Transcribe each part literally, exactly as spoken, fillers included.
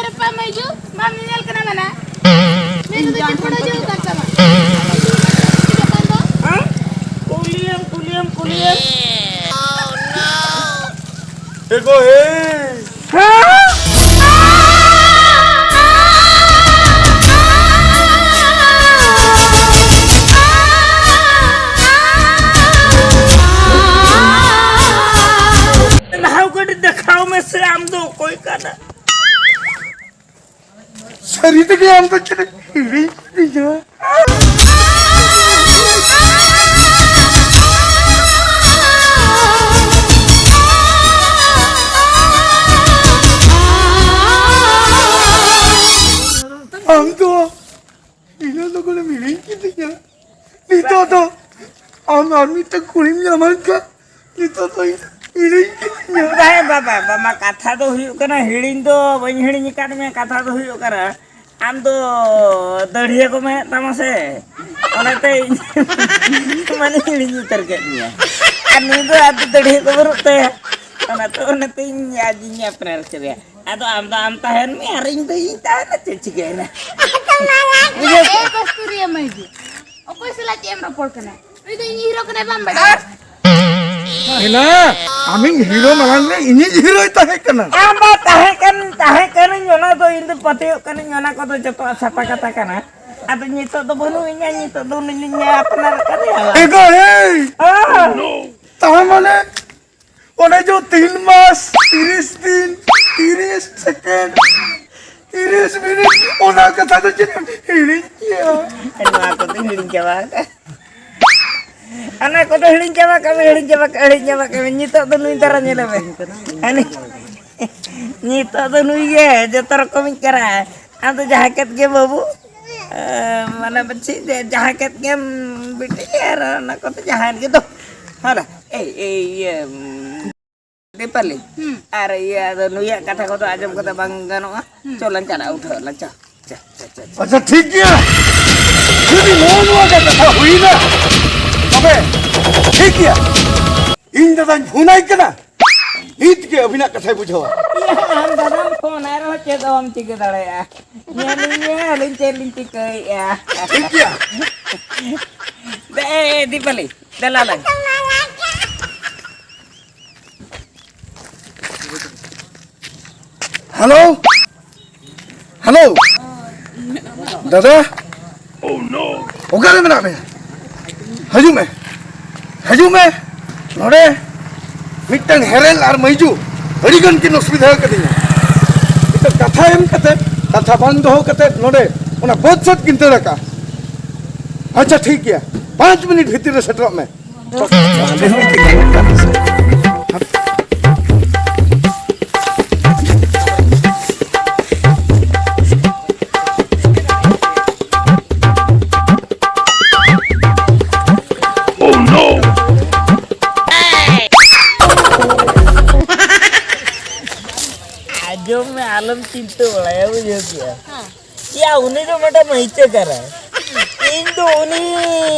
ᱨᱟᱯᱟ ᱢᱟᱹᱭᱡᱩ, ᱵᱟᱢ ᱧᱮᱧᱮᱞ ᱠᱟᱱᱟ ᱢᱟᱱᱟ? ᱢᱮᱫ ᱨᱮᱫᱚ ᱪᱮᱫ ᱯᱷᱳᱲᱟ ᱡᱚ ᱟᱠᱟᱱ ᱛᱟᱢᱟ? ᱦᱮᱸ? ᱠᱩᱞᱤᱭᱮᱢ, ᱠᱩᱞᱤᱭᱮᱢ, ᱠᱩᱞᱤᱭᱮᱢ᱾ ᱮ ᱜᱳ, ᱮ᱾ ᱱᱟᱦᱟᱣ ᱠᱟᱹᱴᱤᱡ ᱫᱮᱠᱷᱟᱣ ᱢᱮᱥᱮ, ᱟᱢ ᱫᱚ ᱚᱠᱚᱭ ᱠᱟᱱᱟ? ᱥᱟᱹᱨᱤ ᱛᱮᱜᱮ ᱟᱢ ᱫᱚ ᱪᱮᱫ ᱦᱤᱲᱤᱧ ᱠᱤᱫᱤᱧᱟ? ᱟᱢ ᱫᱚ ᱤᱱᱟᱹ ᱞᱚᱜᱚᱱᱮᱢ ᱦᱤᱲᱤᱧ ᱠᱤᱫᱤᱧᱟ᱾ ᱱᱤᱛᱚᱜ ᱫᱚ ᱟᱢ ᱟᱨ ᱢᱤᱫᱴᱟᱝ ᱠᱩᱲᱤᱢ ᱧᱟᱢᱟᱱ ᱠᱷᱟᱱ ᱱᱤᱛᱚᱜ ᱫᱚ ᱤᱧ ᱦᱤᱲᱤᱧ ᱠᱤᱫᱤᱧᱟ᱾ ᱵᱟᱭ ᱵᱟᱵᱟ, ᱵᱟᱵᱟ, ᱠᱟᱛᱷᱟ ᱫᱚ ᱦᱩᱭᱩᱜ ᱠᱟᱱᱟ, ᱦᱤᱲᱤᱧ ᱫᱚ ᱵᱟᱹᱧ ᱦᱤᱲᱤᱧ ᱟᱠᱟᱫ ᱢᱮᱭᱟ᱾ ᱠᱟᱛᱷᱟ ᱫᱚ ᱦᱩᱭᱩᱜ ᱠᱟᱱᱟ, ᱟᱢ ᱫᱚ ᱫᱟᱹᱲᱦᱤᱭᱟᱹ ᱠᱚ ᱢᱮᱱᱮᱫ ᱛᱟᱢᱟ ᱥᱮ, ᱚᱱᱟᱛᱮ ᱤᱧ ᱢᱟᱱᱮ ᱦᱤᱲᱤᱧ ᱩᱛᱟᱹᱨ ᱠᱮᱫ ᱢᱮᱭᱟ᱾ ᱟᱨ ᱱᱩᱭ ᱫᱚ ᱟᱫᱚ ᱫᱟᱹᱲᱦᱤᱭᱟᱹ ᱠᱚ ᱵᱟᱹᱱᱩᱜ ᱛᱟᱭᱟ, ᱚᱱᱟᱛᱮ, ᱚᱱᱟᱛᱮ ᱤᱧ ᱟᱡ ᱤᱧ ᱟᱯᱱᱟᱨ ᱠᱮᱫᱮᱭᱟ᱾ ᱟᱫᱚ ᱟᱢ ᱫᱚ ᱟᱢ ᱛᱟᱦᱮᱱ ᱢᱮ ᱟᱨ ᱤᱧ ᱫᱚ ᱤᱧ ᱛᱟᱦᱮᱱᱟ, ᱪᱮᱫ ᱪᱤᱠᱟᱹᱭᱮᱱᱟ? ᱮ ᱵᱟᱥᱛᱩᱨᱤᱭᱟᱹ ᱢᱟᱹᱭ ᱫᱩ, ᱚᱠᱚᱭ ᱥᱟᱞᱟᱜ ᱪᱮᱫ ᱮᱢ ᱨᱚᱯᱚᱲ ᱠᱟᱱᱟ? ᱱᱩᱭ ᱫᱚ ᱤᱧᱤᱡ ᱦᱤᱨᱳ ᱠᱟᱱᱟᱭ, ᱵᱟᱢ ᱵᱟᱰᱟᱭᱟ? ᱦᱮᱱᱟ, ᱟᱢᱤᱧ ᱦᱤᱨᱳ ᱢᱟᱲᱟᱝ ᱨᱮ ᱤᱧᱤᱡ ᱦᱤᱨᱳᱭ ᱛᱟᱦᱮᱸ ᱠᱟᱱᱟ᱾ ᱟᱢ ᱵᱟ ᱛᱟᱦᱮᱸ ᱠᱟᱱ, ᱛᱟᱦᱮᱸ ᱠᱟᱹᱱᱟᱹᱧ, ᱚᱱᱟ ᱫᱚ ᱤᱧ ᱫᱚ ᱯᱟᱹᱛᱭᱟᱹᱜ ᱠᱟᱹᱱᱟᱹᱧ, ᱚᱱᱟ ᱠᱚᱫᱚ ᱡᱚᱛᱚᱣᱟᱜ ᱥᱟᱯᱷᱟ ᱠᱟᱛᱷᱟ ᱠᱟᱱᱟ᱾ ᱟᱫᱚ ᱱᱤᱛᱚᱜ ᱫᱚ ᱵᱟᱹᱱᱩᱜ ᱤᱧᱟ, ᱱᱤᱛᱚᱜ ᱫᱚ ᱩᱱᱤ ᱞᱤᱧ ᱟᱯᱱᱟᱨ ᱠᱟᱫᱮᱭᱟ᱾ ᱮ ᱜᱳ, ᱮᱭ! ᱦᱮᱸ᱾ ᱛᱟᱨ ᱢᱟᱱᱮ ᱚᱱᱮ ᱡᱚ ᱛᱤᱱ ᱢᱟᱥ, ᱛᱤᱨᱤᱥ ᱫᱤᱱ, ᱛᱤᱨᱤᱥ ᱥᱮᱠᱮᱱᱰ, ᱛᱤᱨᱤᱥ ᱢᱤᱱᱤᱴ, ᱚᱱᱟ ᱠᱟᱛᱷᱟ ᱫᱚ ᱪᱮᱫ ᱮᱢ ᱦᱤᱲᱤᱧ ᱠᱮᱭᱟ? ᱱᱚᱣᱟ ᱠᱚᱫᱚᱧ ᱦᱤᱲᱤᱧ ᱪᱟᱵᱟ ᱟᱠᱟᱫ᱾ ᱚᱱᱟ ᱠᱚᱫᱚ ᱦᱤᱲᱤᱧ ᱪᱟᱵᱟ ᱠᱟᱜ ᱢᱮ, ᱦᱤᱲᱤᱧ ᱪᱟᱵᱟ ᱠᱟᱜ, ᱦᱤᱲᱤᱧ ᱪᱟᱵᱟ ᱠᱟᱜ ᱢᱮ᱾ ᱱᱤᱛᱚᱜ ᱫᱚ ᱱᱩᱭ ᱫᱷᱟᱨᱟ ᱧᱮᱞᱮ ᱢᱮ᱾ ᱦᱟᱹᱱᱤ, ᱱᱤᱛᱚᱜ ᱫᱚ ᱱᱩᱭ ᱜᱮ ᱡᱚᱛᱚ ᱨᱚᱠᱚᱢᱤᱡ ᱠᱟᱱᱟ᱾ ᱟᱢ ᱫᱚ ᱡᱟᱦᱟᱸ ᱠᱮᱫ ᱜᱮ ᱵᱟᱹᱵᱩ, ᱮ, ᱢᱟᱱᱮ ᱪᱮᱫ, ᱡᱟᱦᱟᱸ ᱠᱮᱫ ᱜᱮᱢ ᱵᱤᱴᱤ, ᱟᱨ ᱚᱱᱟ ᱠᱚᱫᱚ ᱡᱟᱦᱟᱸ ᱜᱮ ᱫᱚ᱾ ᱦᱚᱸ, ᱮᱭ, ᱮᱭ, ᱤᱭᱟᱹ, ᱫᱤᱯᱟᱞᱤ᱾ ᱦᱩᱸ᱾ ᱟᱨ ᱤᱭᱟᱹ, ᱟᱫᱚ ᱱᱩᱭᱟᱜ ᱠᱟᱛᱷᱟ ᱠᱚᱫᱚ ᱟᱸᱡᱚᱢ ᱠᱟᱛᱮ ᱵᱟᱝ ᱜᱟᱱᱚᱜᱼᱟ᱾ ᱦᱩᱸ᱾ ᱪᱚ ᱞᱟᱝ ᱪᱟᱞᱟᱜᱼᱟ, ᱩᱴᱷᱟᱹᱣ ᱞᱟᱝ ᱪᱚ᱾ ᱪᱚ, ᱪᱚ, ᱪᱚ, ᱪᱚ᱾ ᱟᱪᱪᱷᱟ, ᱴᱷᱤᱠ ᱜᱮᱭᱟ᱾ ᱡᱩᱫᱤ ᱱᱚᱜᱼᱚ ᱱᱚᱣᱟ ᱜᱮ ᱠᱟᱛᱷᱟ ᱦᱩᱭᱱᱟ, ᱛᱚᱵᱮ ᱴᱷᱤᱠ ᱜᱮᱭᱟ᱾ ᱤᱧ ᱫᱟᱫᱟᱧ ᱯᱷᱳᱱ ᱟᱭ ᱠᱟᱱᱟ, ᱱᱤᱛ ᱜᱮ ᱟᱹᱵᱤᱱᱟᱜ ᱠᱟᱛᱷᱟᱭ ᱵᱩᱡᱷᱟᱹᱣᱟ᱾ ᱤᱭᱟᱹ, ᱟᱢ ᱫᱟᱫᱟᱢ ᱯᱷᱳᱱ ᱟᱭ ᱨᱮᱦᱚᱸ ᱪᱮᱫ ᱦᱚᱸ ᱵᱟᱢ ᱪᱤᱠᱟᱹ ᱫᱟᱲᱮᱭᱟᱜᱼᱟ᱾ ᱧᱮᱞᱤᱧ ᱢᱮ, ᱟᱹᱞᱤᱧ ᱪᱮᱫ ᱞᱤᱧ ᱪᱤᱠᱟᱹᱭᱮᱫᱼᱟ᱾ ᱴᱷᱤᱠ ᱜᱮᱭᱟ᱾ ᱫᱮ, ᱫᱤᱯᱟᱞᱤ, ᱫᱮᱞᱟ ᱞᱟᱝ᱾ ᱦᱮᱞᱳ, ᱦᱮᱞᱳ, ᱫᱟᱫᱟ, ᱚᱠᱟᱨᱮ ᱢᱮᱱᱟᱜ ᱢᱮᱭᱟ? ᱦᱤᱡᱩᱜ ᱢᱮ, ᱦᱤᱡᱩᱜ ᱢᱮ ᱱᱚᱰᱮ᱾ ᱢᱤᱫᱴᱟᱝ ᱦᱮᱨᱮᱞ ᱟᱨ ᱢᱟᱹᱭᱡᱩ ᱟᱹᱰᱤ ᱜᱟᱱ ᱠᱤᱱ ᱚᱥᱩᱵᱤᱫᱷᱟ ᱟᱠᱟᱫᱤᱧᱟ᱾ ᱢᱤᱫᱴᱟᱝ ᱠᱟᱛᱷᱟ ᱮᱢ ᱠᱟᱛᱮ, ᱠᱟᱛᱷᱟ ᱵᱟᱝ ᱫᱚᱦᱚ ᱠᱟᱛᱮ ᱱᱚᱰᱮ ᱚᱱᱟ ᱵᱟᱹᱫᱽ ᱥᱮᱫ ᱠᱤᱱ ᱫᱟᱹᱲ ᱟᱠᱟᱫᱼᱟ᱾ ᱟᱪᱪᱷᱟ, ᱴᱷᱤᱠ ᱜᱮᱭᱟ, ᱯᱟᱸᱪ ᱢᱤᱱᱤᱴ ᱵᱷᱤᱛᱤᱨ ᱨᱮ ᱥᱮᱴᱮᱨᱚᱜ ᱢᱮ᱾ ᱟᱸᱡᱚᱢ ᱢᱮ, ᱟᱞᱚᱢ ᱪᱤᱱᱛᱟᱹ ᱵᱟᱲᱟᱭᱟ, ᱵᱩᱡᱷᱟᱹᱣ ᱠᱮᱜᱼᱟ? ᱦᱮᱸ᱾ ᱭᱟ, ᱩᱱᱤ ᱫᱚ ᱢᱤᱫᱴᱟᱝ ᱢᱟᱹᱭᱪᱟᱹ ᱠᱟᱱᱟᱭ᱾ ᱤᱧ ᱫᱚ ᱩᱱᱤ,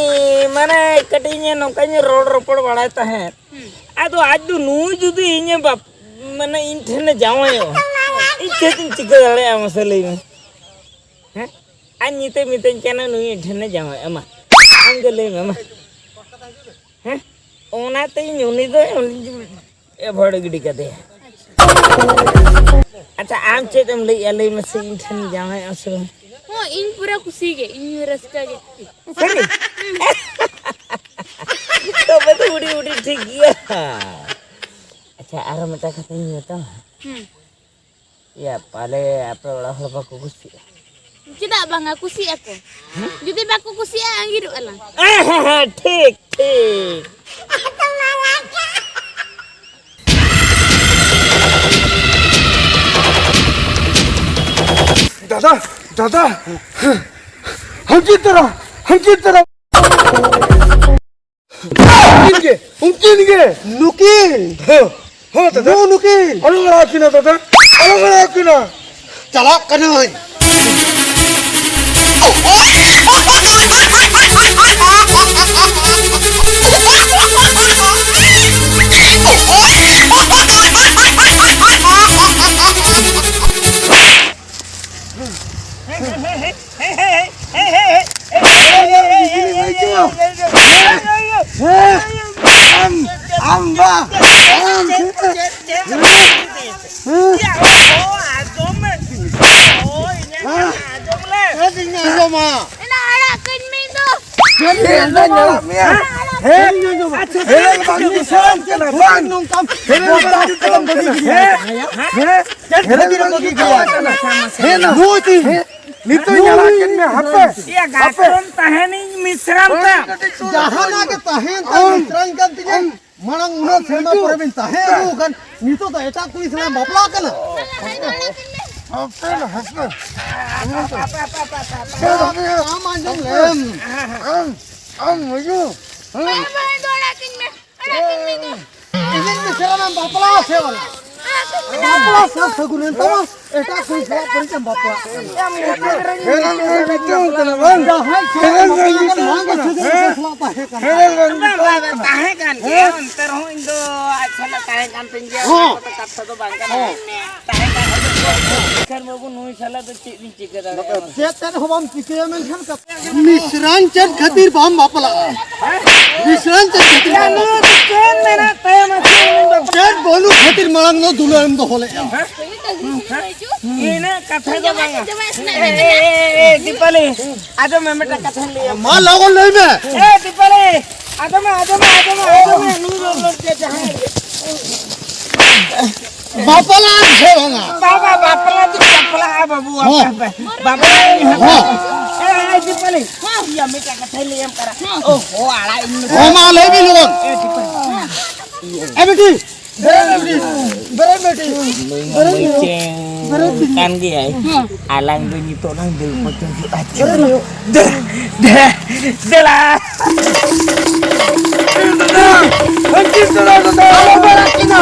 ᱢᱟᱱᱮ, ᱠᱟᱹᱴᱤᱡ ᱤᱧ ᱱᱚᱝᱠᱟᱧ ᱨᱚᱲ ᱨᱚᱯᱚᱲ ᱵᱟᱲᱟᱭ ᱛᱟᱦᱮᱸᱫ᱾ ᱦᱩᱸ᱾ ᱟᱫᱚ ᱟᱡ ᱫᱚ ᱱᱩᱭ ᱡᱩᱫᱤ ᱤᱧᱮ ᱵᱟᱯ-, ᱢᱟᱱᱮ, ᱤᱧ ᱴᱷᱮᱱᱮ ᱡᱟᱶᱟᱭᱚᱜᱼᱟ, ᱤᱧ ᱪᱮᱫ ᱤᱧ ᱪᱤᱠᱟᱹ ᱫᱟᱲᱮᱭᱟᱜᱼᱟ, ᱢᱟᱥᱮ ᱞᱟᱹᱭ ᱢᱮ? ᱦᱮᱸ? ᱟᱡ ᱱᱤᱛᱮ ᱢᱤᱛᱟᱹᱧ ᱠᱟᱱᱟ, ᱱᱩᱭ ᱤᱧ ᱴᱷᱮᱱᱮ ᱡᱟᱶᱟᱭᱚᱜᱼᱟ, ᱢᱟ᱾ ᱟᱢ ᱜᱮ ᱞᱟᱹᱭ ᱢᱮ, ᱢᱟ᱾ ᱦᱮᱸ? ᱚᱱᱟᱛᱮ ᱤᱧ ᱩᱱᱤ ᱫᱚ ᱮᱵᱷᱚᱭᱮᱰ ᱜᱤᱰᱤ ᱠᱟᱫᱮᱭᱟ᱾ ᱟᱪᱪᱷᱟ, ᱟᱢ ᱪᱮᱫ ᱮᱢ ᱞᱟᱹᱭᱮᱜᱼᱟ? ᱞᱟᱹᱭ ᱢᱮᱥᱮ, ᱤᱧ ᱴᱷᱮᱱ ᱡᱟᱶᱟᱭᱚᱜᱼᱟ ᱥᱮ ᱵᱟᱝ? ᱦᱚᱸ, ᱤᱧ ᱯᱩᱨᱟᱹ ᱠᱩᱥᱤ ᱜᱮ, ᱤᱧ ᱨᱟᱹᱥᱠᱟᱹ ᱜᱮ᱾ ᱥᱟᱹᱨᱤ? ᱛᱚᱵᱮ ᱫᱚ ᱩᱰᱤ ᱩᱰᱤ ᱴᱷᱤᱠ ᱜᱮᱭᱟ᱾ ᱟᱪᱪᱷᱟ, ᱟᱨᱚ ᱢᱤᱫᱴᱟᱝ ᱠᱟᱛᱷᱟᱧ ᱢᱮᱛᱟᱢᱟ᱾ ᱦᱩᱸ᱾ ᱭᱟ, ᱯᱟᱞᱮ ᱟᱯᱮ ᱚᱲᱟᱜ ᱦᱚᱲ ᱵᱟᱠᱚ ᱠᱩᱥᱤᱜᱼᱟ? ᱪᱮᱫᱟᱜ ᱵᱟᱝᱟ, ᱠᱩᱥᱤᱜ ᱟᱠᱚ᱾ ᱡᱩᱫᱤ ᱵᱟᱠᱚ ᱠᱩᱥᱤᱜᱼᱟ, ᱟᱸᱜᱤᱨᱚᱜᱼᱟ ᱞᱟᱝ᱾ ᱦᱮᱸ, ᱦᱮᱸ, ᱦᱮᱸ, ᱴᱷᱤᱠ, ᱴᱷᱤᱠ᱾ ᱫᱟᱫᱟ, ᱫᱟᱫᱟ, ᱦᱟᱹᱱᱠᱤᱱ ᱛᱚᱨᱟ, ᱦᱟᱹᱱᱠᱤᱱ ᱛᱚᱨᱟ᱾ ᱩᱱᱠᱤᱱ ᱜᱮ, ᱩᱱᱠᱤᱱ ᱜᱮ᱾ ᱱᱩᱠᱤᱱ? ᱦᱮᱸ, ᱦᱮᱸ, ᱫᱟᱫᱟ᱾ ᱱᱩ-, ᱱᱩᱠᱤᱱ? ᱟᱞᱚᱢ ᱞᱟᱲᱟᱣ ᱠᱤᱱᱟ, ᱫᱟᱫᱟ᱾ ᱟᱞᱚᱢ ᱞᱟᱲᱟᱣ ᱠᱤᱱᱟ᱾ ᱪᱟᱞᱟᱜ ᱠᱟᱹᱱᱟᱹᱧ᱾ ᱦᱮᱸ, ᱤᱧ ᱟᱸᱡᱚᱢᱟ᱾ ᱦᱮᱸ, ᱵᱟᱝ ᱤᱧ ᱥᱮᱬᱟᱧ ᱠᱟᱱᱟ, ᱵᱟᱝ᱾ ᱱᱚᱝᱠᱟᱢ ᱦᱮᱸ, ᱵᱟᱝ ᱤᱧ ᱥᱮᱬᱟᱧ ᱠᱟᱱᱟ᱾ ᱦᱮᱸ, ᱦᱮᱸ, ᱪᱮᱫ ᱠᱷᱟᱹᱛᱤᱨ ᱮᱢ ᱵᱟᱹᱜᱤ ᱠᱮᱫᱟ? ᱦᱮᱸ, ᱱᱩᱭ ᱛᱤᱧ᱾ ᱱᱤᱛᱚᱜ ᱤᱧ ᱟᱲᱟᱜ ᱠᱮᱫ ᱢᱮᱭᱟ, ᱦᱟᱯᱮ᱾ ᱭᱟ, ᱦᱟᱯᱮ᱾ ᱜᱟᱛᱨᱚᱱ ᱛᱟᱦᱮᱱᱤᱧ ᱢᱤᱥᱨᱟᱢ ᱛᱟᱢ᱾ ᱡᱟᱦᱟᱱᱟᱜ ᱜᱮ ᱛᱟᱦᱮᱱ ᱛᱟᱢ, ᱢᱤᱥᱨᱟᱧ ᱠᱟᱱ ᱛᱤᱧᱟᱹ᱾ ᱢᱟᱲᱟᱝ ᱩᱱᱟᱹᱜ ᱥᱮᱨᱢᱟ ᱯᱚᱨᱮ ᱵᱤᱱ ᱛᱟᱦᱮᱸ ᱟᱹᱜᱩ ᱟᱠᱟᱱ, ᱱᱤᱛᱚᱜ ᱫᱚ ᱮᱴᱟᱜ ᱠᱩᱲᱤ ᱥᱟᱞᱟᱜ ᱵᱟᱯᱞᱟ ᱠᱟᱱᱟ? ᱦᱟᱯᱮ, ᱦᱟᱯᱮ᱾ ᱟᱢ ᱟᱸᱡᱚᱢ ᱞᱮᱢ᱾ ᱟᱢ, ᱟᱢ ᱢᱟᱹᱭᱩ᱾ ᱤᱧ ᱫᱚ ᱥᱮᱨᱢᱟ ᱵᱟᱯᱞᱟ ᱥᱮ ᱵᱟᱝ? ᱵᱟᱯᱞᱟ ᱥᱟᱨ ᱥᱟᱹᱜᱩᱱ ᱮᱱ ᱛᱟᱢᱟ᱾ ᱮᱴᱟᱜ ᱠᱩᱲᱤ ᱥᱟᱞᱟᱜ ᱯᱟᱹᱨᱤ ᱛᱮᱢ ᱵᱟᱯᱞᱟᱜ ᱠᱟᱱᱟ᱾ ᱯᱷᱮᱨᱮᱞ ᱨᱮ ᱢᱤᱫᱴᱟᱝ ᱠᱟᱱᱟ ᱵᱟᱝ? ᱡᱟᱦᱟᱸᱭ ᱥᱟᱞᱟᱜ ᱯᱷᱮᱨᱮᱞ ᱨᱮ ᱵᱟᱯᱞᱟ ᱢᱤᱫᱴᱟᱝ ᱠᱟᱱᱟ᱾ ᱢᱟᱝ ᱥᱟᱹᱜᱟᱹᱭ ᱦᱮᱸ? ᱥᱟᱞᱟᱜ ᱛᱟᱦᱮᱸ ᱠᱟᱱ ᱯᱷᱮᱨᱮᱞ ᱨᱮ ᱛᱟᱢᱟ᱾ ᱵᱟᱝ, ᱢᱤᱫᱴᱟᱝ ᱵᱟᱝ, ᱠᱟᱱᱟ᱾ ᱛᱟᱦᱮᱸ ᱠᱟᱱ ᱜᱮᱭᱟ᱾ ᱦᱮᱸ? ᱚᱱᱛᱮ ᱨᱮᱦᱚᱸ ᱤᱧ ᱫᱚ ᱟᱡ ᱥᱟᱞᱟᱜ ᱛᱟᱦᱮᱸ ᱠᱟᱱ ᱛᱤᱧ ᱜᱮᱭᱟ, ᱦᱚᱸ᱾ ᱚᱱᱟ ᱠᱚᱫᱚ ᱠᱟᱛᱷᱟ ᱫᱚ ᱵᱟᱝ ᱠᱟᱱᱟ᱾ ᱦᱚᱸ᱾ ᱛᱟᱦᱮᱸ ᱠᱟᱱ ᱜᱮᱭᱟ᱾ ᱵᱟᱹᱵᱩ, ᱱᱩᱭ ᱥᱟᱞᱟᱜ ᱫᱚ ᱪᱮᱫ ᱤᱧ ᱪᱤᱠᱟᱹ ᱫᱟᱲᱮᱭᱟᱜᱼᱟ? ᱪᱮᱫ ᱛᱮᱫ ᱦᱚᱸ ᱵᱟᱢ ᱪᱤᱠᱟᱹᱭᱟ, ᱢᱮᱱᱠᱷᱟᱱ ᱠᱟᱛᱷᱟ ᱢᱤᱥᱨᱟᱧ ᱪᱮᱫ ᱠᱷᱟᱹᱛᱤᱨ ᱵᱟᱢ ᱵᱟᱯᱞᱟᱜᱼᱟ? ᱢᱤᱥᱨᱟᱧ ᱪᱮᱫ ᱠᱷᱟᱹᱛᱤᱨ ᱵᱟᱢ ᱵᱟᱯᱞᱟᱜᱼᱟ? ᱪᱮᱫ ᱢᱮᱱᱟᱜ ᱛᱟᱭᱟ ᱢᱟᱥᱮ ᱩᱱᱤ ᱵᱟᱯᱞᱟ? ᱪᱮᱫ ᱵᱟᱹᱱᱩᱜ ᱠᱷᱟᱹᱛᱤᱨ ᱢᱟᱲᱟᱝ ᱫᱚ ᱫᱩᱞᱟᱹᱲ ᱮᱢ ᱫᱚᱦᱚ ᱞᱮᱫᱼᱟ? ᱤᱱᱟᱹᱜ ᱠᱟᱛᱷᱟ ᱫᱚ ᱵᱟᱝᱟ᱾ ᱮ, ᱮ, ᱮ, ᱮ, ᱫᱤᱯᱟᱞᱤ, ᱟᱸᱡᱚᱢ ᱢᱮ, ᱢᱤᱫᱴᱟᱝ ᱠᱟᱛᱷᱟᱧ ᱞᱟᱹᱭᱟ᱾ ᱢᱟ ᱞᱚᱜᱚᱱ ᱞᱟᱹᱭ ᱢᱮ᱾ ᱮ, ᱫᱤᱯᱟᱞᱤ, ᱟᱸᱡᱚᱢ ᱢᱮ, ᱟᱸᱡᱚᱢ ᱢᱮ, ᱟᱸᱡᱚᱢ ᱢᱮ, ᱟᱸᱡᱚᱢ ᱢᱮ, ᱱᱩᱭ ᱫᱚ, ᱫᱚ, ᱡᱟᱦᱟᱸᱭ ᱵᱟᱯᱞᱟ ᱥᱮ ᱵᱟᱝᱟ? ᱵᱟᱵᱟ, ᱵᱟᱯᱞᱟ ᱫᱚ ᱵᱟᱯᱞᱟᱜᱼᱟ, ᱵᱟᱹᱵᱩ, ᱦᱮᱸ᱾ ᱟᱯᱮ, ᱟᱯᱮ᱾ ᱵᱟᱯᱞᱟ ᱦᱮᱸ᱾ ᱮ, ᱮ, ᱫᱤᱯᱟᱞᱤ, ᱤᱭᱟᱹ, ᱢᱤᱫᱴᱟᱝ ᱠᱟᱛᱷᱟᱧ ᱞᱟᱹᱭᱟᱢ ᱠᱟᱱᱟ᱾ ᱚ, ᱦᱚ, ᱟᱲᱟᱜ ᱤᱧ ᱢᱮ᱾ ᱦᱚᱸ, ᱢᱟ ᱞᱟᱹᱭ ᱵᱤᱱ ᱞᱚᱜᱚᱱ᱾ ᱮ, ᱫᱤᱯᱟᱞᱤ᱾ ᱮ, ᱵᱤᱴᱤ᱾ ᱵᱮᱨᱮᱫ ᱢᱮ, ᱵᱮᱨᱮᱫ ᱢᱮ, ᱵᱮᱨᱮᱫ ᱢᱮ᱾ ᱢᱩᱪᱟᱹᱫ ᱠᱟᱱ ᱜᱮᱭᱟᱭ᱾ ᱟᱞᱟᱝ ᱫᱚ ᱱᱤᱛᱚᱜ ᱞᱟᱝ ᱫᱟᱹᱲ ᱯᱟᱹᱪᱟᱹᱨ ᱦᱩᱭᱩᱜᱼᱟ᱾ ᱫᱮ-, ᱫᱮ-, ᱫᱮᱞᱟ᱾ ᱟᱞᱚ ᱵᱮᱨᱮᱫ ᱠᱤᱱᱟ᱾